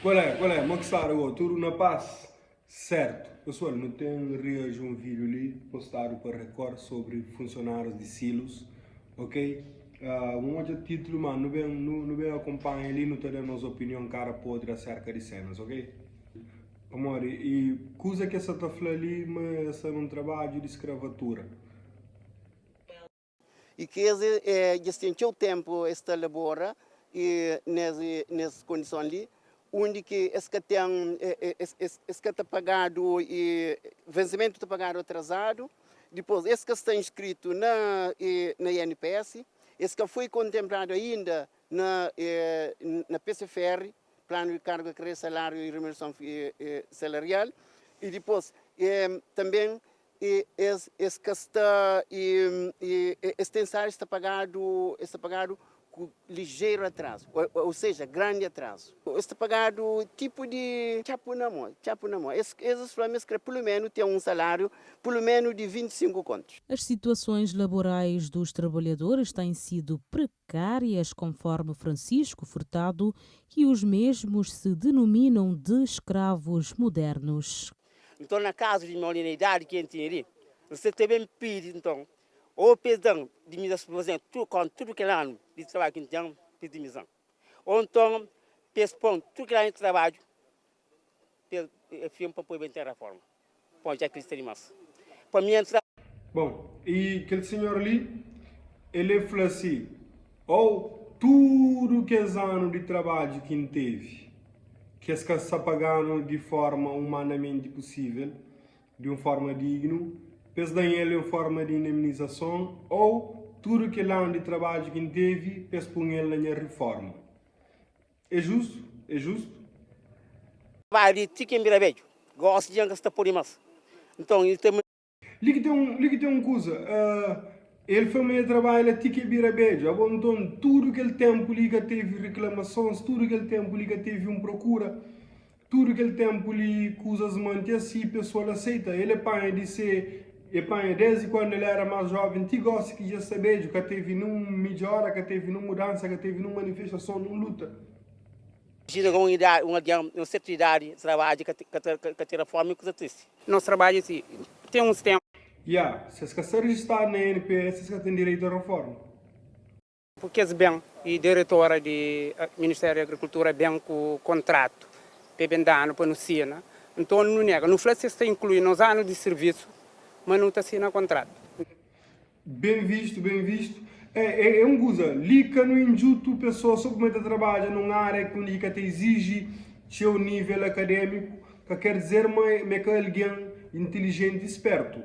Qual é? Qual é? Mo ki sta go? Tudu na paz? Certo. Pessoal, nu ten reagi un vídeo li postadu pa Record sobre funcionários di silos, ok? Uh, un odja títulu, ma nu ben, nu, nu ben acompanha li, nu ta da nos opinion cara podre acerca di cenas, ok? Pamodi, e kuza ki es sa ta fla li ma es sta nun trabadju di skravatura. I ki es dja es ten txeu ténpu es ta labora nes kondison li, undi ki es ka ten, es ka ta pagadu, vensimentu ta pagadu atrazadu, dipôs es ka sta inskritu na INPS, es ka foi kontenpladu ainda na PCFR, Planu di Karga, Karera, Saláriu i Remunerason Salarial, i dipôs tanben E es es ka sta e e es ten saláriu sta pagadu es sta pagadu ku lijeru atrazu ou seja grandi atrazu es sta pagadu tipu di txapu na mo txapu na mo es es fla ma es kre pelu menu ten un saláriu pelu menu di 25 kontus. As situações laborais dos trabalhadores têm sido precárias, conforme Francisco Furtado, que os mesmos se denominam de escravos modernos. Nton, na kazu di meu li, na idadi ki N tinha li, N sta ta ben pidi, nton, ô pa es da-m dimison, pa es da-m kónta tudu kel anu di trabadju ki N ten, pa es dimison. Ô nton, pa es pô-m tudu kel anu di trabadju, pa es fia-m pa N pode ben ten raforma, pamodi dja ki li sta dimás pa mi entra. Bon, i kel sinhor li, el e fla si, Ô, tudu kes anu di trabadju ki N tevi, ki es ka sta paga-nu di forma umanamenti pusível, di un forma dignu, pa es da-m el en forma di indemnizason, ô tudu kel anu di trabadju ki N tevi, pa es pun el na nha riforma. É justu? É justu? Trabadju di ti ki N bira bedju, gósi dja N ka sta pode más. Nton, el ta. Li ki ten un, li ki ten un kuza, El fla ma el trabadja la ti ki el bira bedju. Abo nton, tudu kel tenpu li ka tevi riklamasons, tudu kel tenpu li ka tevi un prokura, tudu kel tenpu li kuzas mante asi, pesoal aseita. El e panha di se, e panha desdi kuandu el era mas joven ti gosi ki dja sta bedju, ka tevi nun midjora, ka tevi nun mudansa, ka tevi nun manifestason, nun luta. Imajina un idadi, un algen di un sertu idadi trabadja ka ka tira fómi kuza tristi. Nos trabadju si ten uns tenpu. Ya, si es ka sta rejistadu na INPS es ka ten direitu a reforma. Kes ben i diretora di Ministériu di Agrikultura ben ku kontratu pa e ben da-nu pa nu sina. Nton nu nega. Nu fla si es ta inklui nos anu di sirvisu ma nu ta sina kontratu. Bem visto, bem visto. É, é, é un kuza, li ka nu indjutu pesoa so pamodi ta trabadja nun área ki undi ki ka ta iziji txeu nível akadémiku, ka ker dizer ma ma é ka algen intilijenti i spertu.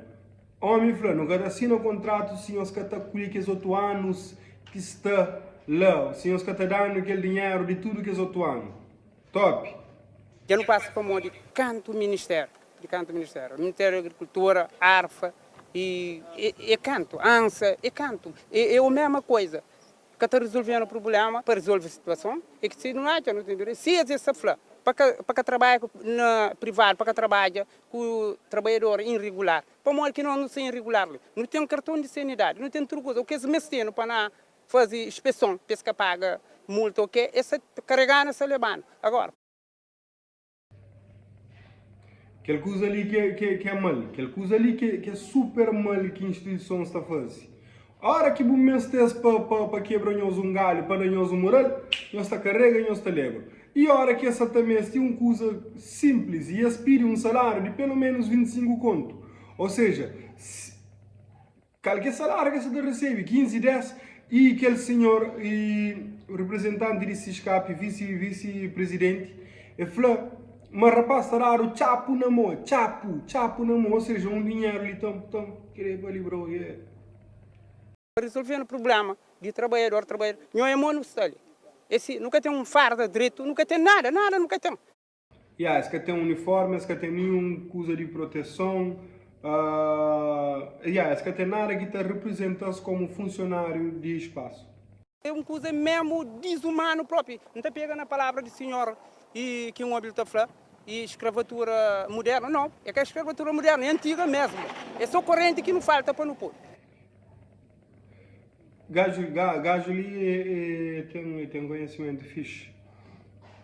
Ómi fla, Nu ka ta sina kontratu si nhos ka ta kulhi kes otu anus ki sta la, si nhos ka ta da-nu kel dinheru di tudu kes otu anu. Top! Dja nu pasa pa modi kantu ministériu, di kantu ministériu, Ministériu di Agrikultura, ARFA, i e kantu, ANSA, e kantu, e o mesma koiza, ka ta rizolvenu prublema, pa rizolve situason, e ki si nu atxa nu ten direitu, si es es ta fla pa ka pa ka trabadja ku na privadu, pa ka trabadja ku trabadjador inrigular, pamodi ki nos nu sta inrigular li, nu ten karton di sanidadi, nu ten tudu kuza, o ki es mestenu pa na faze inspeson pa es ka paga multa o ke, es ta karega-nu, es ta leba-nu. Agora. Kel kuza li ke, ke, ke mal. Kel kuza li ke, ke super mal ki instituisons ta faze. Ora ki bu meste-s pa, pa, pa kebra nhos un galhu, pa da nhos un mural, nhos ta karega, nhos ta leba. I ora ki es sa ta meste un kuza simplis i es pidi un salariu di pelo menus 25 kontu, ou seja, si. Kal ki é saláriu ki es sa ta resebe? 15, 10? I kel sinhor i reprezentanti di Siscap, visi visi prizidenti, e fla ma rapaz ta dadu txapu na mo, txapu, txapu na mo, ou seja, un dinheru li tam, tam, kre pa li bro, yeah. Resolvenu prublema di trabaiador, trabaiador, nho é mo nu sta li, e si nu ka ten un farda dretu, nu ka ten nada, nada nu ka ten. Ya, es ka ten uniformi, es ka ten ninhun kuza di proteson, ya, es ka ten nada ki ta riprizenta-s komu funsionáriu di spasu. É un kuza memu dizumanu propi. N ta pega na palavra di sinhor i ki N obi-l ta fla, i skravatura mudernu. Nau, é ka skravatura mudernu, é antiga mesmu. É so korenti ki nu falta pa nu poi. Gaju, gaju li e, e ten, e ten konhesimentu fixi.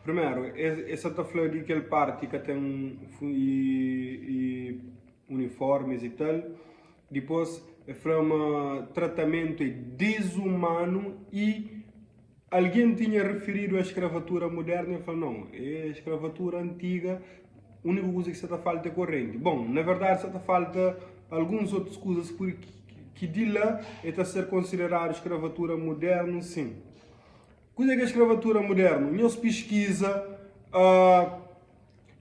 Primeru, es sa ta fla di kel parti ka ten uniformis i tal. Dipôs, el fla ma tratamentu é dizumanu i algen tinha rifiridu a skravatura mudernu. El fla, Nau, é skravatura antiga, úniku kuza ki sa ta falta é korrenti. Bon, na verdadi sa ta falta alguns otus kuzas ki di la el ta ser konsideradu skravatura mudernu, sin. Kuzê ki é skravatura mudernu? Nhos piskiza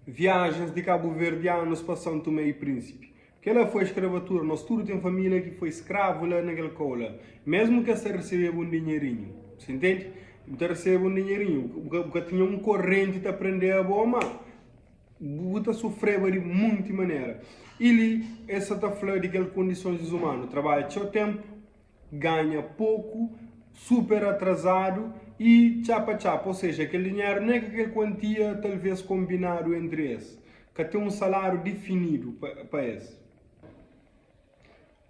viajens di kabuverdianus pa São Tomé i Prínsipi. Kela foi skravatura, nos tudu ten família ki foi skravu la na kel kau la. Mesmu ki es ta resebeba un dinherinhu, bu intende? Bu ta resebe un dinherinhu, bu ka, bu ka tinha un korrenti ta prendeba bo, ma bu ta sufreba di munti manera. I li es sa ta fla di kel kondisons dizumanu, trabadja txeu tenpu, ganha poku, super atrazadu i txapa txapa, ou seja, kel dinheru nen ka kel kuantia talvez konbinadu entri es, ka ten un saláriu difinidu pa es.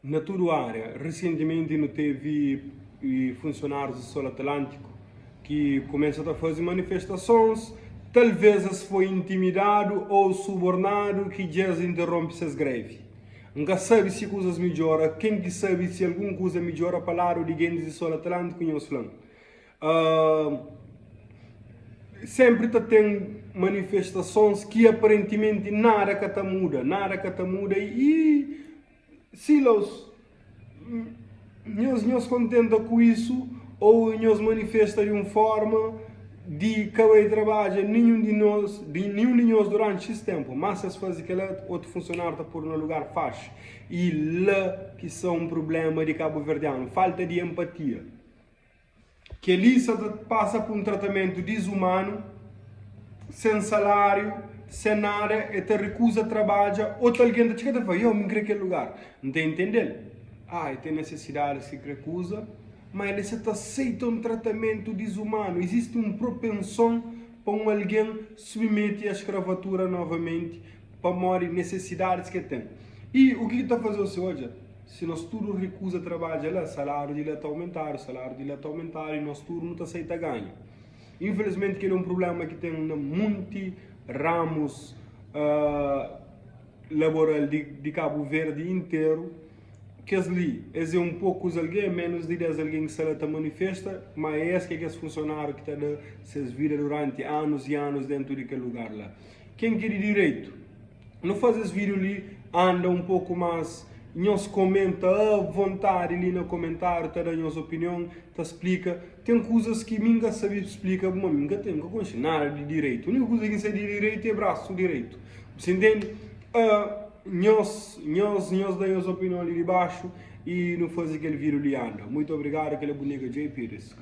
Na tudu ária, risentimenti nu tevi funsionárius di Sol Atlântiku ki kumesa ta faze manifestasons, talvez es foi intimidadu ou subornadu ki dja es interonpi ses grevi. N ka sabe si kuzas midjora, ken ki sabe si algun kuza midjora pa ladu di gentis di Sol Atlântiku, nhos fla-m. Senpri ta ten manifestasons ki aparentimenti nada ka ta muda, nada ka ta muda i silos. Nhos nhos kontenta ku isu ou nhos manifesta di un forma di ka bai trabadja ninhun di nos di ninhun di nhos duranti xis tenpu má si es faze kela otu funsionáriu ta podu na lugar faxi i la ki sa un prublema di kabuverdianu falta di empatia. Kel-li sa ta pasa pa un tratamentu dizumanu, sen saláriu, sen nada, el ta rikuza trabadja, otu algen ta txiga ta fla, Yo, mi N kre kel lugar. N ta intende-l. Ah, el ten nesesidadis ki kre kuza, má el sa ta seita un tratamentu dizumanu. Izisti un propenson pa un algen submete a skravatura novamenti pamodi nesesidadis ki el ten. I u ki ki ta faze-u si odja? Si nos tudu rikuza trabadja la, saláriu di la ta aumentadu, saláriu di la ta aumentadu i nos tudu nu ta sai ta ganha. Infelismenti kel é un prubléma ki ten na munti ramus laboral di Kabu Verdi interu. Kes li, es é un pokus algen, ménus di 10 algen ki sta la ta manifesta, má é es ki é kes funsionáriu ki ta da ses vida duranti anus i anus déntu di kel lugar la. Ken ki é di direitu? Nu faze es video li anda un poku mas nhos komenta a vontadi li na komentariu ta da nhos opinion ta splika ten kuzas ki mi nka sabi splika pamodi mi nka ten nka konxe nada di direitu uniku kuza ki nsabi di direitu é brasu direitu bu sa intende nhos nhos nhos da nhos opinion li di baxu i nu faze kel video li anda muito obrigadu kel é bu nigga Jay Pires.